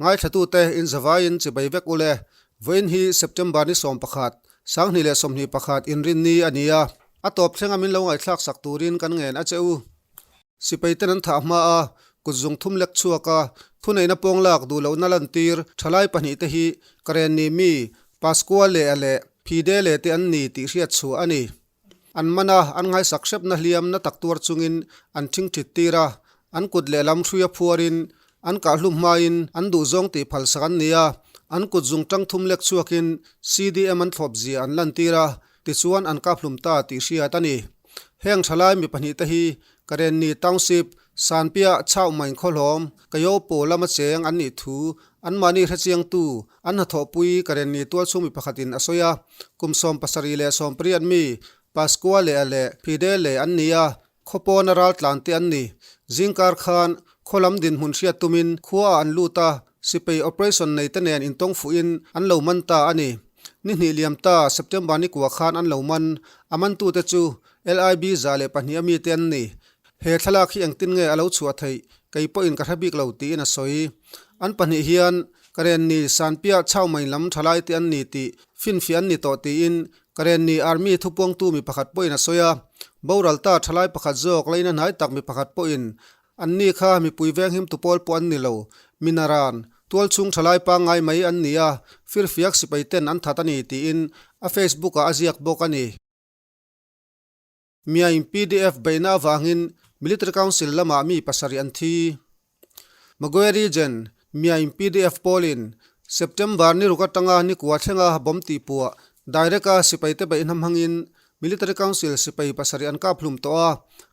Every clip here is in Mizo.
Ngaithlatute in zavaiin chibai vek ule. Vawiin hi September ni 11, 2021 inrinni a ni a. A tawp thlenga min lo ngaihthlak sak turin kan ngen a che u. Sipai ten an thah hma a, kut zung thum lek chhuak a, thuneihna pawng lak duh lohna lantir thalai pahnih te hi Karenni mi Pasquale a leh Fidele te an ni tih hriat chhuah a ni. An man a, an ngaisak hrepna hliam na tak tuar chungin an thingthit tir a, an kut lehlam hruia phuarin an kahhlum hmain an duhzawng tih phalsak an ni a, an kut zung tang thum lek chhuakin CDM an thlawp zia an lantir a, tichuan an kaphlum ta tih hriat a ni. Heng thalai mi pahnih te hi Karenni Township, Sanpiah, Chauhmain khawhlawm, Kayopo lama cheng an nih thu anmahni hrechiangtu an hnathawhpui Karenni tualchhung mi pakhatin a sawi a, kum 78 mi Pasquale-a leh Fidele an ni a, khaw pawna raltlan te an ni. Zingkar khan khaw lam dinhmun hriat tumin khuaah an lut a, Sipai operation nei te nen intawng fuhin an lo man ta a ni. Ni hnih liam ta September ni kua khan an lo man. A mantute chu LIB 102 a mite an ni. He thlalak hi engtin nge a lo chhuah theih kei pawhin ka hre bik lo tiin a sawi. An pahnih hian Karenni Sanpiah Chaumain lam thalai te an ni tih finfiah an ni tawh tiin Karenni Army thupuangtu mi pakhat pawhin a sawi a. Boral ta thalai pakhat zawk laina hnai tak mi pakhat pawhin Anni kha mipui venghim tu pawl pawh an ni lo. Minaran, tualchhung thalai pangngai mai an ni a, firfiak sipai ten an that a ni tiin a Facebook ah a ziak bawk a ni. Miain pdf beihna avangin Military Council lamah mi pasarih an thi. Magwe Region, Miain pdf pawlin September ni ruk atanga ni kua thlenga bomb tihpuah direct a sipaite beihna hmangin Military Council sipai pasarih an kap hlum tawh a,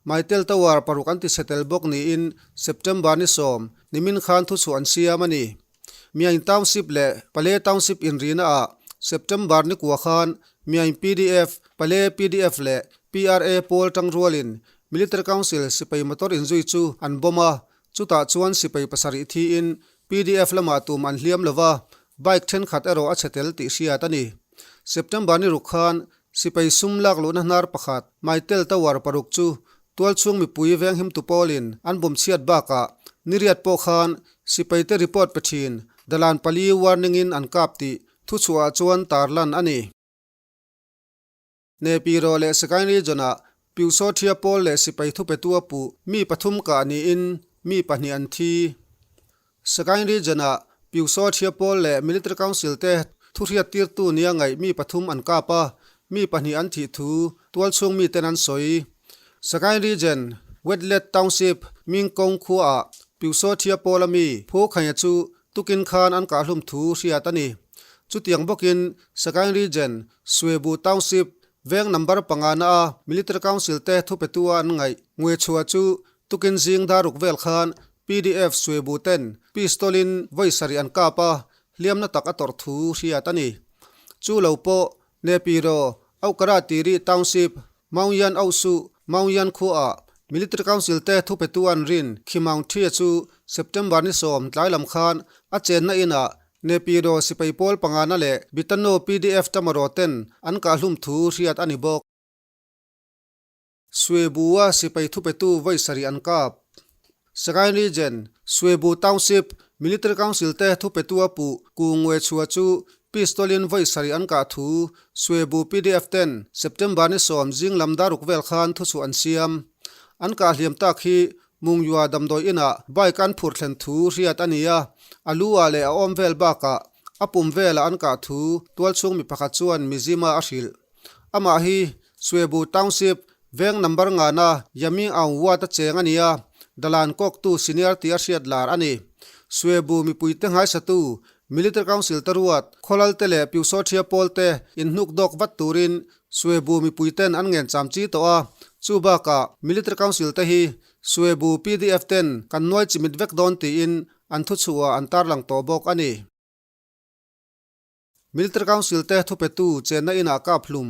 Mytel Tower paruk an ti chhe tel bawk niin September ni 10, nimin khan thuchhuah an siam a ni. Myaing Township leh Pale Township inrina ah September ni kua khan Myaing pdf, Pale pdf leh PRA pawl tangrualin Military Council sipai motor inzui chu an bomb a, chutah chuan sipai pasarih thiin pdf lamah tum an hliam lova, bike thenkhat erawh a chhe tel tih hriat a ni. September ni ruk khan Sipai sum lak luhna hnar pakhat, Mytel Tower paruk chu tualchhung mipui venghimtu pawlin an bawm chhiat bakah niriat pawh khan sipaite report pe thin dalan pali warning in an kap tih thuchhuah ah chuan tarlan a ni. Nepiro leh Sagaing Region ah Pyusawthia pawl leh sipai thupetu a puh mi pathum kah niin mi pahnih an thi. Sagaing Region-ah Pyusawthia pawl leh Military Council te thuhriat tirtu nia ngaih mi pathum an kap a, mi pahnih an thih thu tualchhung miten an sawi. Sagaing Region, Wetlet Township, Mingkong khuaah Pyusawthia pawla mi Phu Khanya chu tukin khan an kahhlum thu hriat a ni. Chutiang bawkin Sagaing Region, Swebu Township, veng number pangana a Military Council te thupetua an ngaih Ngwe Chhua chu tukin zing daruk vel khan Pdf Suibu ten pistol in vawi sarih an kap a, hliamna tak a tawrh thu hriat a ni. Chu lo pawh Nepiro, Aukara Tiri Township, Maungyan Auhsu, Maungyan khuaah Military Council te thupetu an rin Khi Maung Thia chu September ni 10 tlai lam khan a chenna inah Nepiro sipai pawl pangana leh Bitano pdf Tamaraw ten an kahhlum thu hriat a ni bawk. Suebu-a sipai thupetu vawi sarih an kap. Sagaing Region, Suebu Township, Military Council te thupetu a puh Ku Ngwe Chhua chu pistol-in vawi sarih an kah thu Suebu pdf ten September ni 10 zing lam daruk vel khan thuchhuah an siam. An kah hliam tak hi Mungyua damdawi inah bike an phurh thlen thu hriat a ni a, a lu ah leh a awm vel bakah a pum velah an kah thu tualchhung mi pakhat chuan Mizzima a hrilh. Amah hi Suebu Township veng number ngana Yaming Aung Ward a cheng a ni a, dalan kawktu senior tia hriat lar a ni. Suebu mipuite nghaisatu Military Council te ruat, khawlalte leh Pyusawthia pawlte inhnuk dawk vat turin Suebu mipuiten an ngen cham chi tawh a, chu bakah Military Council te hi Suebu pdf ten kan nuai chimit vek dawn tiin an thuchhuah an tarlang tawh bawk a ni. Military Council te thupetu chenna inah kap hlum.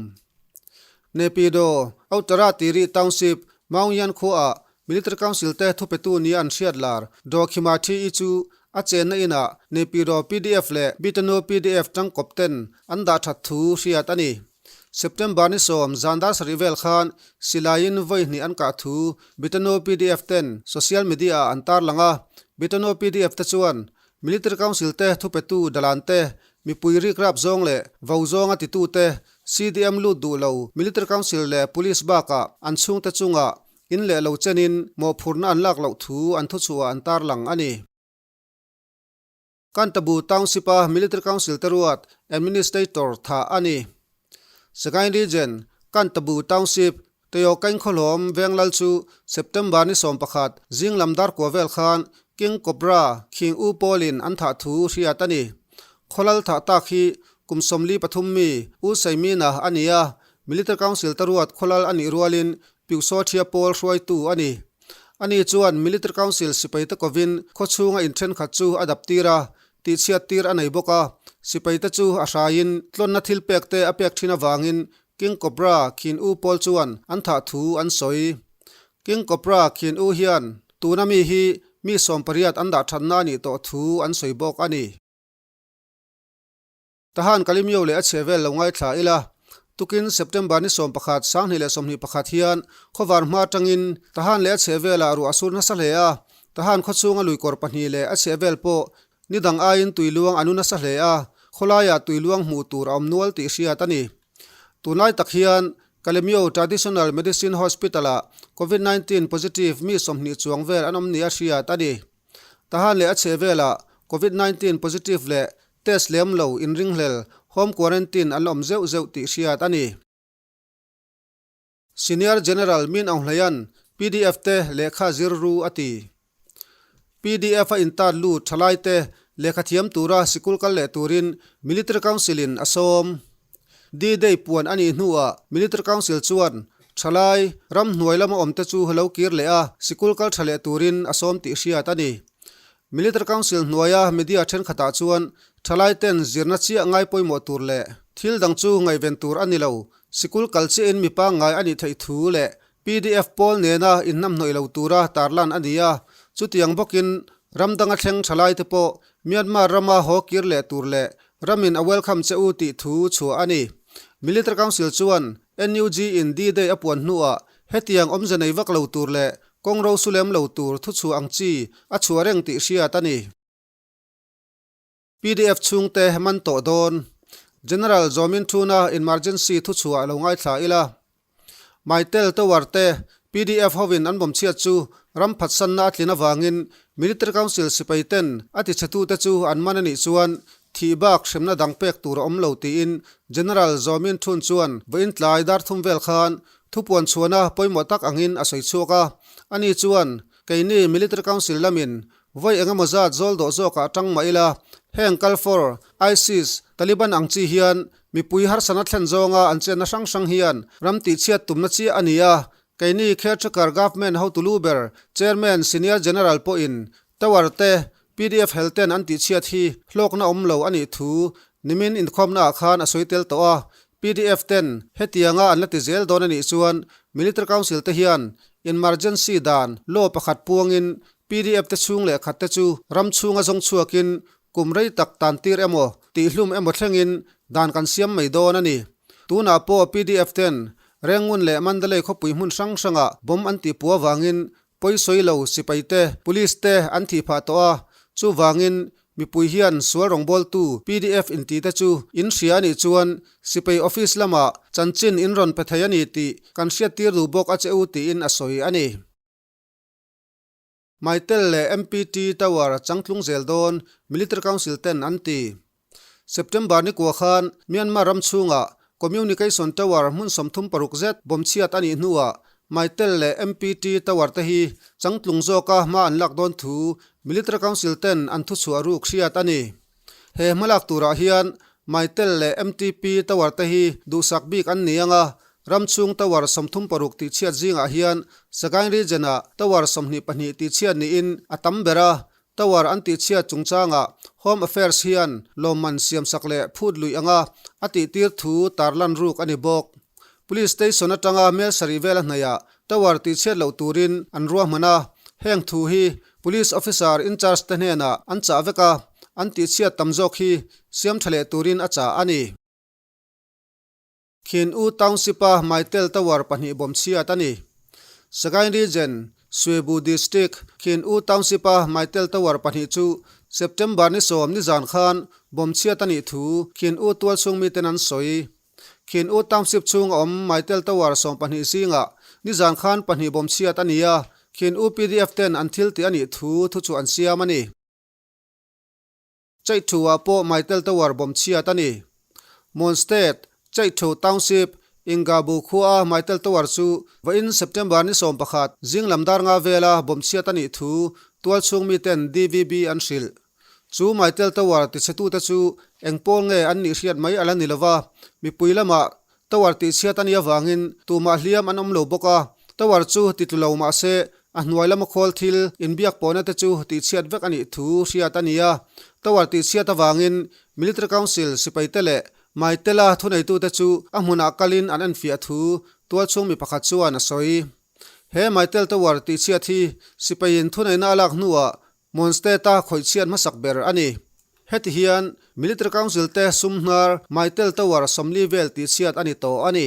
Naypyidaw, Outtara Tiri Township, Maungyan khuaah Military Council te thupetu nia an hriat lar Daw Khima Thi-i chu a chenna inah Naypyidaw pdf leh Bitanu pdf tangkawp ten an dah that thu hriat a ni. September ni 10 zan dar sarih vel khan silaiin vawi hnih an kah thu Bitanu pdf ten social media ah an tarlang a, Bitanu pdf te chuan. Military Council te thupetu Dalan te, mipui rikrap zawng leh vo zawnga titute, CDM lut duh lo Military Council leh Police bakah an chhungte chungah in leh lo chenin mawhphurhna an lak loh thu an thuchhuah an tarlang a ni. Kantabu Township-a Military Council te ruat Administrator thah a ni. Sagaing Region, Kantabu Township, Teokaing khawhlawm Venglal chu September ni 11 zinglam dar kua vel khan King Cobra Khing U pawlin an thah thu hriat a ni. Khawlal thah tak hi kum 43 mi U Saimina a ni a, Military Council te ruat khawlal a nih rualin Piuhsawthia pawl hruaitu a ni. Ani chuan Military Council sipaite kovin khawchhunga inthenkhat chu a dap tir a, tihchhiat tir a nei bawk a. Sipaite chu a hraiin tlawnna thil pekte a pek thin avangin King Cobra Khin U pawl chuan an thah thu an sawi. King Cobra Khin U hian tuna mi hi mi 18 an dah thatna a nih tawh thu an sawi bawk a ni. Tahan Kalimyo leh a chhe vel lo ngaithla ila, tukin September ni 11, 2021 hian khawvar hma atangin Tahan leh a chhe velah ruah a sur nasa hle a, Tahan khawchhunga luikawr pahnih leh a chhe vel pawh ni dang aiin tui luang a nu nasa hle a, khawlaiah tui luang hmuh tur a awm nual tih hriat a ni. Tunlai tak hian Kalemyo Traditional Medicine Hospital-ah Covid 19 positive mi 20 chuang vel an awm nia hriat a ni. Tahan leh a chhe velah Covid 19 positive leh test lem lo inringhlel home quarantine an la awm zeuh zeuh tih hriat a ni. Senior General Min Aung Hlaing PDF te lehkha zir ru a ti. PDF a intat lut thalai te lehkha thiam tura sikul kal leh turin Military Council in a sawm. D-Day puan a nih hnuah Military Council chuan thalai ram hnuai lama awmte chu lo kir leh a, sikul kal tha leh turin a sawm tih hriat a ni. Military Council hnuaia media thenkhatah chuan thalai ten zirna chiah ngai pawimawh tur leh thil dang chu ngaihven tur a ni lo, sikul kal chiahin mi pangngai a nih theih thu leh PDF pawl nena inhnamhnawih lo tura tarlan a ni a, chutiang bawkin ram danga thleng thalaite pawh Myanmar rama haw kir leh tur leh ramin a welcome che u tih thu chhuah a ni. Military Council chuan NUG in D-Day a puan hnuah hetiang awmze nei vak lo tur leh kawng ro su lem lo tur thuchhuah ang chi a chhuah reng tih hriat a ni. PDF chhungte man tawh dawn. General Zawmin Thuna emergency thuchhuah lo ngaithla ila. Maitel Tower te PDF hovin an bawmchhiat chu ram phatsanna a tlin avangin Military Council sipai ten a tichhetute chu an man a nih chuan thih bak hremna dang pek tur a awm lo tiin General Zawmin Thun chuan vawiin tlai dar thum vel khan thupuan chhuahna pawimawh tak angin a sawi chhuak a. Ani chuan keini Military Council lamin Vawi engemaw zat zawl dawh zawkah tang mah ila, heng Kalfor, ISIS, Taliban ang chi hian mipui harsana thlen zawnga an chenna hrang hrang hian ram tihchhiat tumna chiah a ni a. Keini Caretaker Government hotu lu ber Chairman Senior General pawhin Tower te pdf hel ten an tihchhiat hi hlawkna awm lo a nih thu nimin inkhawmnaah khan a sawi tel tawh a. Pdf ten hetianga an la ti zel dawn a nih chuan Military Council te hian Emergency dan law pakhat puangin Pdf te chhung leh khat te chu ram chhunga zawng chhuakin kum rei tak tan tir emaw tihhlum emaw thlengin dan kan siam mai dawn a ni. Tunah pawh pdf ten Rengun leh Mandalay khawpui hmun hrang hrangah bomb an tihpua vangin pawisawi lo sipai te, police te an thih phah tawh a, chuvangin mipui hian sual rawngbawltu pdf inti te chu in hria a nih chuan sipai office lamah chanchin in rawn pe thei a ni tih kan hriattir duh bawk a che u tiin a sawi a ni. Maitel leh MPT Tower changtlung zel dawn, Military Council ten an ti. September ni kua khan Myanmar ram chhungah Communication Tower hmun 36 zet bawmchhiat a nih hnuah Maitel leh MPT Tower te hi changtlung zawka hma an lak dawn thu Military Council ten an thuchhuah ruk hriat a ni. He hmalak turah hian Maitel leh MTP Tower te hi duhsak bik an ni ang a, ram chhung Tower 36 tihchhiat zingah hian Sagaing Region-ah Tower 22 tihchhiat niin a tam ber a, Tower an tihchhiat chungchangah Home Affairs hian lawmman siamsak leh phut luih anga a tihtir thu tarlan ruk a ni bawk. Police Station atanga mel sarih vel a hnaihah Tower tihchhiat loh turin an ruahman a, heng thu hi Police Officer in charge te hnenah an chah vek a, an tihchhiat tam zawk hi siam tha leh turin a chah a ni. Khin U Township-a Maitel Tower pahnih bawmchhiat a ni. Sagaing Region, Swebu District, Khin U Township-a Maitel Tower pahnih chu September ni sawm nizan khan bomb chhiat a nih thu Khin U tualchhung miten an sawi. Khin U Township chhung a awm Mytel Tower 12 zingah nizan khan pahnih bomb chhiat a ni a, Khin U pdf ten an thil tih a nih thu thu chu an siam a ni. Chaihthu-ah pawh Mytel Tower bomb chhiat a ni. Mon State, Chaihthu Township, Ingabu khuaa Mytel Tower chu vawiin September ni 11 zinglam dar nga vela bomb chhiat a nih thu tualchhung miten DVB an hrilh. Chu Mytel Tower tichhetute chu eng pawl nge an nih hriat mai a la ni lova, mipui lamah Tower tihchhiat a nih avangin tumah hliam an awm lo bawk a, tower chu titlu lo mah se a hnuai lama khawl thil inbiak pawhna te chu tihchhiat vek a nih thu hriat a ni a. Tower tihchhiat avangin Military Council sipaite leh Maitela thuneitute chu a hmunah kalin an enfiah thu tualchhung mi pakhat chuan a sawi. He Maitel Tower tihchhiat hi sipaiin thuneihna a lak hnuah Mon State-a khawihchhiat hmasak ber a ni. Heti hian Military Council te sum hnar Mytel Tower 40 vel tihchhiat a ni tawh a ni.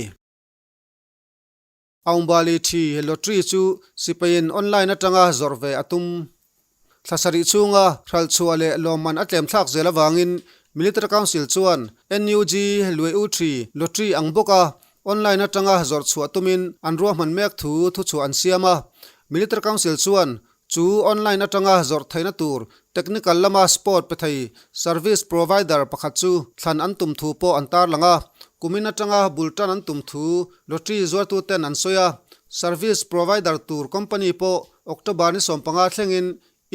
Aungbali thi lottery chu sipaiin online atanga zawrh ve a tum. Thla sarih chhunga hralhchhuah leh lawmman a tlem thlak zel avangin Military Council chuan NUG Luai U Thi lottery ang bawka online atanga zawrh chhuah tumin an ruahman mek thu thuchhuah an siam a. Military Council chuan Chu online atanga zawrh theihna tur technical lama support pe thei service provider pakhat chu thlan an tum thu pawh an tarlang a, kumin atanga bul tan an tum thu lottery zuartuten an sawi a. Service provider tur company pawh October ni 15 thlengin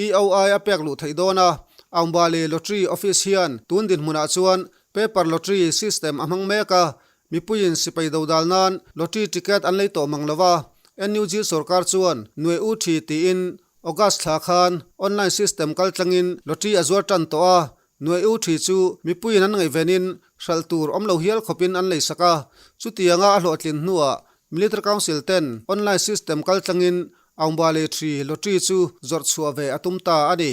EOI a pek luh theih dawn a, Aungbali Lottery Office hian tun dinhmunah chuan paper lottery system a hmang mek a, Mipuiin sipai dodal nan lottery ticket an lei tawh mang lo a, NUG sorkar chuan Nuai U Thi tiin August thla khan online system kal tlangin lottery a zuar tan tawh a, Nuai U Thi chu mipuiin an ngaihvenin hralh tur awm lo hial khawpin an leisak a, chutianga a hlawhtlin hnuah Military Council ten online system kal tlangin Aungbali Thi lottery chu zawrh chhuah ve a tum ta a ni.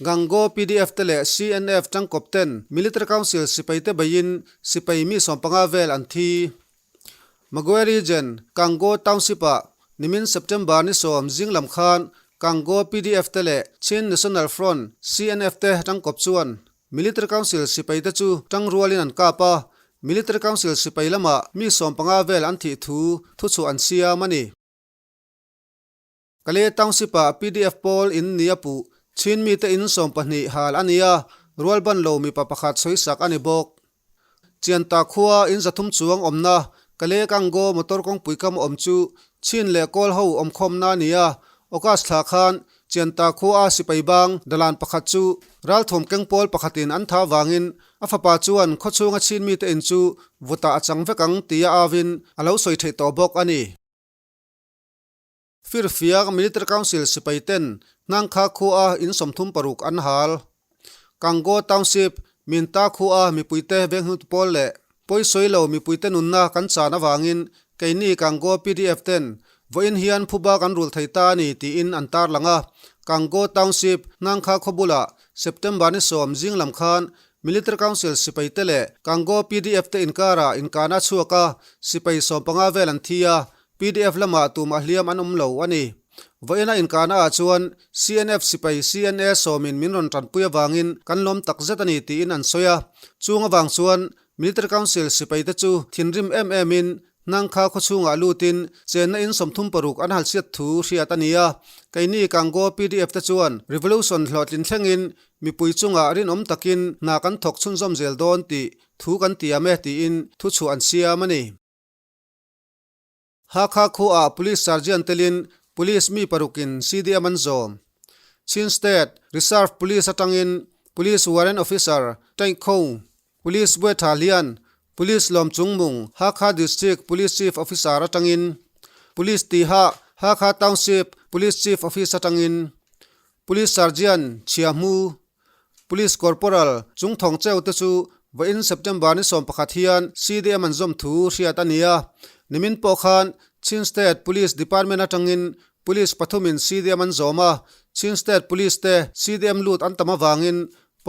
Gangaw pdf te leh CNF tangkawp ten Military Council sipai te beiin sipai mi 15 vel an thi. Magwe Region, Gangaw Township ah nimin September ni 10 zinglam khan Gangaw pdf te leh Chin National Front, CNF, te tangkawp chuan Military Council sipai te chu tangrualin an kap a, Military Council sipai lamah mi 15 vel an thih thu thuchhuah an siam a ni. Kale Township-ah pdf pawl in ni a puh. Chin mite in 12 hal a ni a, rualban lo mipa pakhat sawisak a ni bawk. Chianta khua in 300 chuang awmna Kale Kango motor kawngpui kam awm chu Chin leh Kawl ho awmkhawmna a ni a, August thla khan Chianta khua a sipai bang dalan pakhat chu ralthawm keng pawl pakhatin an tha vangin a fapa chuan khawchhunga Chin mite in chu vutah a chang vek ang tia avin a lo sawi theih tawh bawk a ni. Firfiak Military Council sipai ten Hnangkha khua in 36 an hal. Kangaw Township, Minta khua mipuite venghnut pawl leh pawisawi lo mipuite nunna kan chan avangin keini Kangaw pdf ten vawiin hian phuba kan rul thei ta a ni tiin an tarlang a. Kangaw Township, Hnangkha khaw bulah September ni 10 zing lam khan Military Council sipai te leh Kangaw pdf te inkarah inkahna a chhuak a, sipai 15 vel an thi a, Pdf lamah tumah hliam an awm lo a ni. Vawiina inkahna ah chuan CNF sipai CNA sawmin min rawn tanpui avangin kan lawm tak zet a ni tiin an sawi a. Chung avang chuan Military Council sipai te chu thinrim em em in Hnangkha khawchhungah lutin chenna in 36 an halchhiat thu hriat a ni a. Keini Kangaw pdf te chuan Revolution hlawhtlin thlengin mipui chungah rinawm takin hna kan thawk chhunzawm zel dawn tih thu kan tiam e tiin thuchhuah an siam a ni. Hakha khuaah Police Sergeant telin Police mi parukin CDM an zawm. Chin State Reserve Police atangin Police Warrant Officer Taih Kho, Police Bue Tha Hlian, Police Lawm Chung Mung, Hakha District Police Chief Officer atangin Police Tiha, Hakha Township Police Chief Office atangin Police Sergeant Chia Hmu, Police Corporal Chung Thawng Cheu te chu vawiin September ni 11 hian CDM an zawm thu hriat a ni a. Nimin pawh khan Chin State Police Department atangin Police pathumin CDM an zawm a, Chin State Police te CDM lut an tam avangin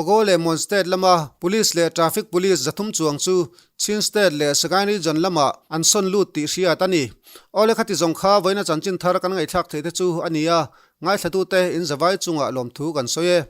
Pago leh Mon State lama Police leh Traffic Police 300 chuang chu Chin State leh Sagaing Region lamah an sawn lut tih hriat a ni. Awle khati zawng kha vawiina chanchin thar kan ngaihthlak theih te chu a ni a, ngaithlatute in zavai chungah lawmthu kan sawi e.